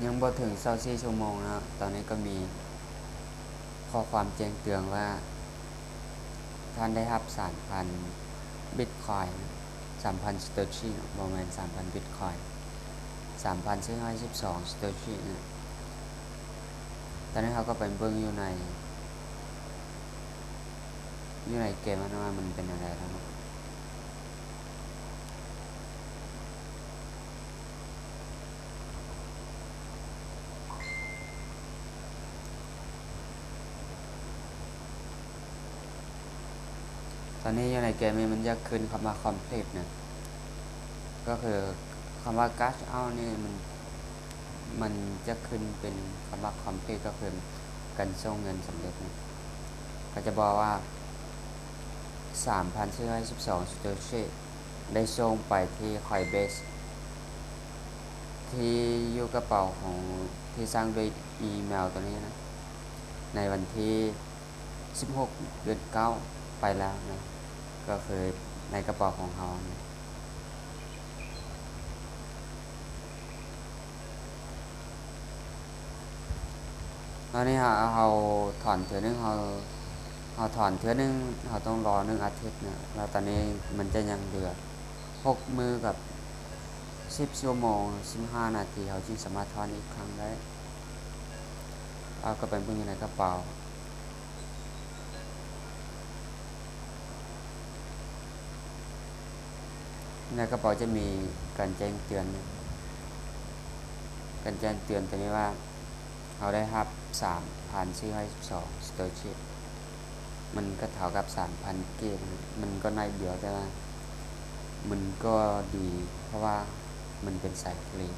ຍັງບໍ່ເຖິງຊາວສີ່ຊົ່ວໂມງເນາະ ຕອນນີ້ກໍມີຂໍ້ຄວາມແຈ້ງເຕືອນວ່າ ທ່ານໄດ້ຮັບສາມພັນບິດຄອຍ ສາມພັນສະໂຕຊິ ບໍ່ແມ່ນສາມພັນບິດຄອຍ ສາມພັນສີ່ຮ້ອຍສິບສອງສະໂຕຊິນະ. ຕອນນີ້ເຮົາກໍໄປເບິ່ງຢູ່ໃນ ຢູ່ໃນເກມນັ້ນວ່າມັນເປັນແນວໃດແລ້ວເນາະ. ຕອນນີ້ຢູ່ໃນເກມນີ້ມັນຈະຂຶ້ນຄຳວ່າ complete ນະ ກໍຄືຄຳວ່າ cash out ນີ້ມັນ ມັນຈະຂຶ້ນເປັນຄຳວ່າ complete ກໍຄືການສົ່ງເງິນສຳເລັດນະ ກໍຈະບອກວ່າ ສາມພັນສີ່ຮ້ອຍສິບສອງສະໂຕຊິ ໄດ້ສົ່ງໄປທີ່ Coinbase ທີ່ຢູ່ກະເປົາຂອງ ທີ່ສ້າງດ້ວຍອີເມວໂຕນີ້ນະ ໃນວັນທີສິບຫົກ ເດືອນເກົ້າ ໄປແລ້ວນະ ກໍຄືໃນກະເປົາຂອງເຮົານະ. ຕອນນີ້ເຮົາ ເຮົາຖອນເທື່ອໜຶ່ງ ເຮົາ ເຮົາຖອນເທື່ອໜຶ່ງ ເຮົາຕ້ອງລໍໜຶ່ງອາທິດນະ ແລ້ວຕອນນີ້ມັນຈະຍັງເຫຼືອຫົກມື້ກັບສິບຊົ່ວໂມງສິບຫ້ານາທີ ເຮົາຈຶ່ງສາມາດຖອນອີກຄັ້ງໄດ້. ເອົາ ກໍໄປເບິ່ງຢູ່ໃນກະເປົາ. ໃນກະເປົາຈະມີການແຈ້ງເຕືອນ ການແຈ້ງເຕືອນໂຕນີ້ວ່າ ເຮົາໄດ້ຮັບສາມພັນສີ່ຮ້ອຍສິບສອງສະໂຕຊິ ມັນກໍເທົ່າກັບສາມພັນກີບ ມັນກໍໜ້ອຍດຽວ ແຕ່ວ່າມັນກໍດີ ເພາະວ່າມັນເປັນສາຍເທຣດ.